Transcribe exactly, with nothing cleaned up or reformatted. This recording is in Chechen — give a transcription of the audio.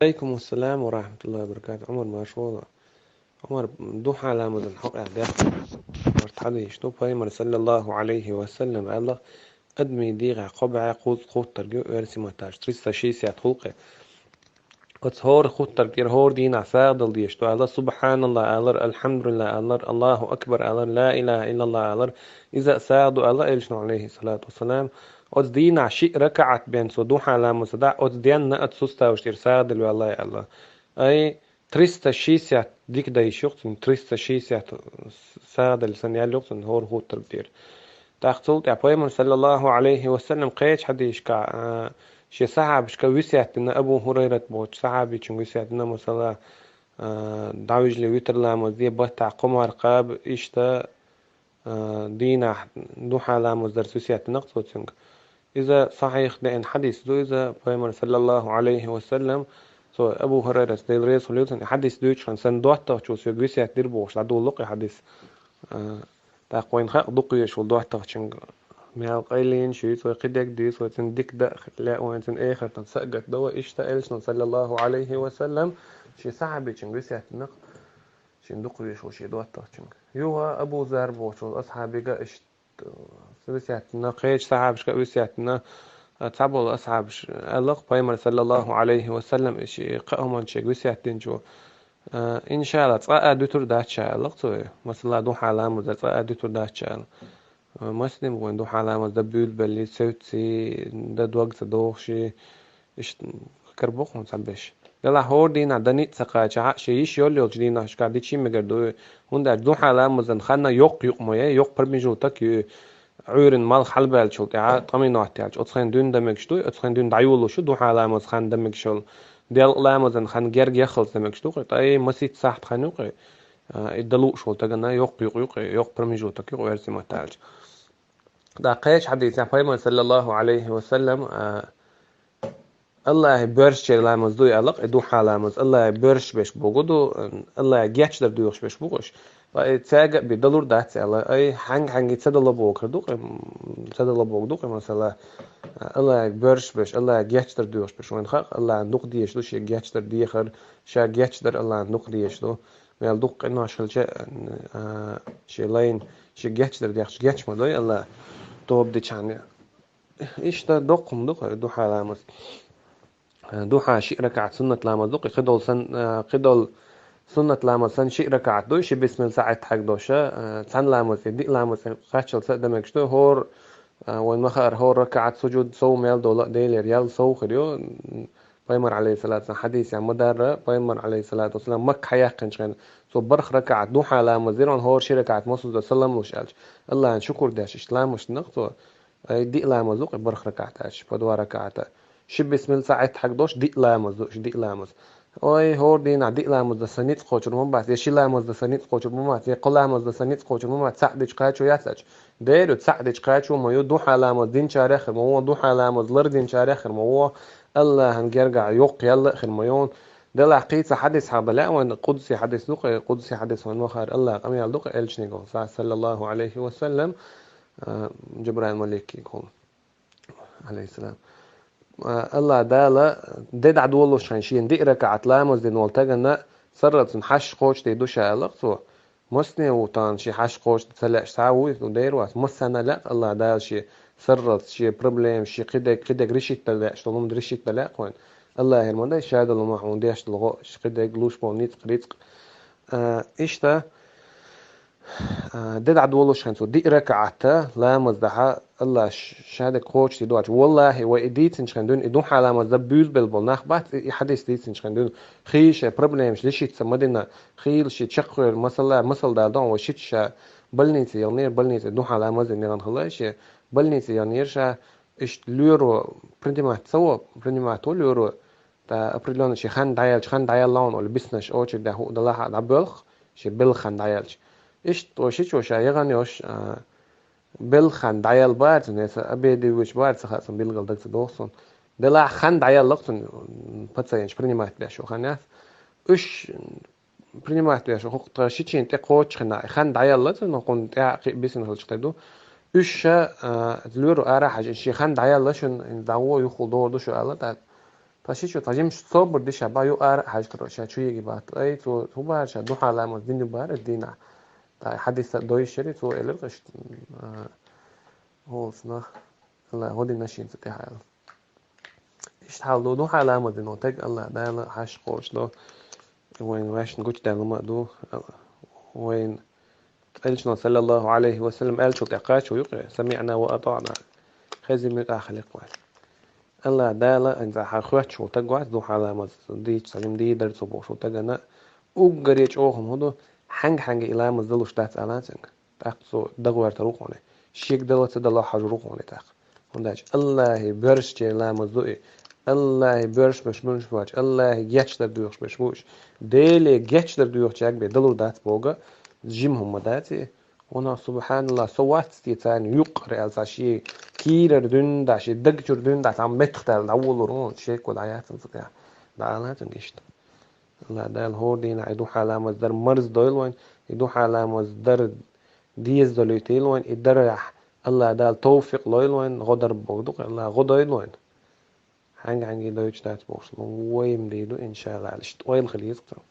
Алейкум ассалам ва рахматуллахи ва баракатух. Умар, машалла. Умар, духьа ламазан хьокъехь дехна. Март хьадийш ду, пайхамар саллаллаху алейхи ва саллам аьлла, адамийн дегӀа кхо бӀе кхузткъа хуттарг ю, оьрсийн маттахь триста шестьдесят хуьлу-кх. Оцу хӀора хуттарг тӀера хӀора дийнахь сагӀа дала дезаш ду аьлла, субханалла алар, алхьамдулилла алар, Аллаху акбар алар, ла илаха иллалла алар, иза а сагӀа ду аьлла элчано, алейхи салату вассалам. Оцу дийнахь шиъ ракаӀат бен цо духьа ламаз ца дахь, оцу денна оцу суставаш тӀера сагӀа дала ваьлла аьлла. Ай, триста шестьдесят дика дайш ю-кх цунна, триста шестьдесят сагӀа дала санна ял ю-кх цунна хӀора хуттарг тӀера. ТӀаккха цул тӀаьхьа пайхамар саллаллаху алейхи ва саллам кхечу хьадийшка, а, шен сахьабашка висет дина, Абу Хурайрат бохучу сахьабичуьнга висет дина, масала, а, дӀавижале витр ламаз де, баттахь кхо марха кхаба, иштта, а, дийнахь духьа ламаз дарца висет дина-кх цо цуьнга. Иза сахьих деана хьадис ду, иза пайхамар саллаллаху алейхи ва саллам, цо Абу Хурайрас, Дела реза хуьлийла цунна, и хьадис дуьйцуш хьан санна доттагӀчо соьга висет дира бохуш, дӀадолу-кх и хьадис. А, тӀаккха вайна хаьа дукха везаш волу доттагӀчуьнга мел къайлина шу ю, вай кхидерг дуьйцу, вай цуьнан дика дан а лаьа, вайн цуьнан эхартан са а гатдо, вай иштта элчано саллаллаху алейхи ва саллам шен сахьабичуьнга висет дина-кх, шен дукха везаш волу шен доттагӀчуьнга. Юха Абу Зар бохучу волу асхьабига а иштта висет дина, кхечу сахьабашка а висет дина, цхьаболу асхьабаш аьлла-кх, пайхамар саллаллаху алейхи ва саллам и ши кхаа хӀуманчега висет динчо, а, иншалла, цкъа а дуьтур дац ша аьлла-кх цо, масала, духьа ламаз дан цкъа а дуьтур дац ша аьлла. А, мастем вайн духьа ламаз дан буьйлабелли, цевцций, дан дог ца дохуш, иштта карабо-кх хьуна цхьаберш. Делахь хӀора дийнахь дан ницкъ ца кхачахь а, шен йиш йолу йолчу дийнахьашкахь дичий мегар ду, хӀунда аьлча духьа ламазан хан йоккха юкъа ма яй, йоккха промежуток ю, Ӏуьйранна малх хьалабаьллачул тӀаьхьа тӀамин нохтаьлча, оцу хенахь дуьйна дан мегаш ду, оцу хенахь дуьйна дӀайолалуш ю духьа ламаз хан дан мегаш йолу. Делкъа ламазан хан герга яххалц дан мегаш ду-кх, ткъа и масийтта сахьт хан ю-кх, а, и дан лууш волу тагана йоккха юкъа ю-кх, йоккха промежуток ю-кх оьрсийн маттахь аьлча. ТӀаккха кхечу хьадисехь пайхамар саллаллаху алейхи ва саллам, а, Аллахьан боьршачеран ламаз ду и аьлла-кх, и духьа ламаз Аллахьан боьршаш берш бохург ду, Аллахьан гечдар доьхуш берш бу-кх уьш. Ткъа и цаьрга а бен далур дац аьлла, ай, хьаьнга-хьаьнга ца дала бохург ду-кх, ца дала бохург ду-кх, масала, Аллахьан боьршаш берш, Аллахьан гечдар доьхуш берш, вайна хаьа, Аллахьан дукха дезаш ду шен гечдар дехар, ша гечдар Аллахьан дукха дезаш ду. Мел дукха къинош хилча а, шен лайна, шен гечдар дехча геч ма дой Аллахь, тоба дичхьана. Иштта доккха хӀума ду-кх и духьа ламаз. Духьа шиъ ракаӀат суннат ламаз ду-кх и, кхидолу сан-, кхидолу суннат ламаз санна шиъ ракаӀат ду, ши бисмилла, цхьа Ӏеттахьаг дош, цхьана ламаз тӀе, диъ ламаз тӀе кхаччалц а дан мегаш ду, хӀора, вайн ма-хаъара, хӀора ракаӀат сужуд сов мел долу а Делера ял сов хир ю. Пайхамар, алейхиссалату вассалам, хьадисехь ма-дарра, пайхамар, алейхиссалату вассалам, Макка хьаяьккхинчу хенахь, цо барх ракаӀат духьа ламаз дира, хӀора ши ракаӀат ма-сузза салам луш аьлча, Аллахьан шукур деш, иштта ламаз дина-кх цо. Ай, диъ ламаз ду-кх и барх ракаӀат аьлча, по два ракаӀата. Ши бисмилла, цхьа Ӏеттахьаг дош, диъ ламаз ду уьш, диъ ламаз. Ой, хӀора дийнахь диъ ламаз дан сан ницкъ кхочур ма бац, я ши ламаз дан сан ницкъ кхочур ма бац, я кхо ламаз дан сан ницкъ кхочур ма бац, цхьаъ дича кхачо яц аьлча. Дера ю, цхьаъ дича кхачо ма ю, духьа ламаз динчарех а хир ма ву, духьа ламаз лардинчарех а хир ма ву, Аллахьан гергахь йоккха ял а хир ма ю. Делахь кхин цхьа хьадис хьахдан лаьа вайна, къудси хьадис ду-кх и, къудси хьадис вайн ма-хаъара Аллахьан къамел ду-кх и, элчанегахула, саллаллаху алейхи ва саллам, а, Жабраил маликегахула, алейхиссалам. А, Аллахь Дала де дӀадолалуш хьайн шена диъ ракаӀат ламаз дина волу тагана сарралц цуьнан хьашт кхочушдийр ду ша аьлла-кх цо. Масане ву тахана шен хьашт кхочушдан ца лаьаш цхьа а вуй, ну, дера вац. Массарна а лаьа-кх Аллахь Дала шен сарралц, шен проблемаш, шен кхидерг, кхидерг решить дан лаьаш долу хӀума решить дан лаьа-кх вайна. Аллахьера ма дай, ша долу ма хьуна деш долу гӀо, шен кхидерг, луш болу ницкъ, рицкъ. А, иштта, а, де дӀадолалуш хьайн цо диъ ракаӀат ламаз дахь, Аллахь ш-, шадерг кхочушдийр ду аьлча. Валлахьи, вай и дийцинчу хенахь дуьйна, и духьа ламаз дан буьйлабелла болу нах бац, и, и хьадис дийцинчу хенахь дуьйна. Хийла шайн проблемаш решить ца ма дина, хийла шен чекхвер, масала, масал дала дан вай шийтта ша больнице яханера, больнице духьа ламаз дина яхана хилла шен, больнице яханера ша, иштта лоьро принимать ца во, принимать во лоьро, ткъа определённо шен хан дӀаяьлча, хан дӀаелла хьуна олий, биснарш очередехь хӀуъа далахь а дӀабоьлху, шен белхан дӀаяьлча. Иштта вай шичо ша яхана йолуш, а, белхан дӀаелла бара цуьнан, эса обед йоьдуш бара, ца хаьа суна, билггал дага ца догӀу суна. Делахь хан дӀаелла-кх цуьнан, пациенташ принимать беш йолу хан яц. Уьш принимать беш йолу хӀокху тхан шичийн тӀе кхочучу хенахь, хан дӀаелла цуьнан, хӀокхунна тӀаьхьа кхин а бисина хилча хир ду. Уьш ша, а, лоьро ара а хьаьжина, шен хан дӀаелла шуна, дӀагӀо, юххехула догӀур ду шу аьлла, тӀаккха Ткъа ши чу цхьа жимаш собар диша ба, юкъара а хьажа тара ша чу еги бат. Ай, цо хӀу бара ша, духьа ламаз дина бара дина. Та хьадиса дойшери цо элир къаш. Холсна. Алла, гӀодин нашин цу тӀехьа. Иштта хьал ду, духьа ламаз дино таг, Алла, Дала хьаш кхош до. Вайн вешн гуч далма ду. Вайн Элчано, саллаллаху алейхи ва саллям, элчул тӀе кхачу юкъе: «Сами'на ва ата'на». Хези муьтӀахь хиликъ вай. Алла Дала, анца хьан хоьттуш ву таг вац, духьа ламаз дийча, салим дийдар цо бохуш ву тагана, уггаре чӀогӀа хӀума хӀу ду, хьанга-хьанга и ламаз далуш дац ала цуьнга. ТӀаккха цо дагӀвер тара ву кхуьне. Шега дала ца дала хьажур ву кхуьне тӀаккха. ХӀунда аьлча Аллахьи боьршачеран ламаз ду и. Аллахьи боьрша беш муьлш бац, Аллахьи гечдар доьхуш беш бу уьш. Деле гечдар доьхучаьрга бен далур дац бога, жима хӀума дац и. Вуна, субханаллах, со вац те царна юккъара аьлла, цхьа шен кийрара дуьнда, шен даг чуьра дуьнда, цхьа меттах даьлла дӀаволалур ву, шеко дӀаяц цунца тӀехь. ДӀаала цуьнга иштта. Алла Дала хӀора дийнахь и духьа ламаз дар марз дойла вайн, и духьа ламаз дар деза долуьйтийла вайн, и дарахь Алла Дала товфикъ лойла вайн, гӀо дар боху ду-кх, Алла гӀо дойла вайн. Хьанга-хьанга и дойтуш дац бохуш, вайм дийр ду, иншалла, иштта ойла хила еза-кх.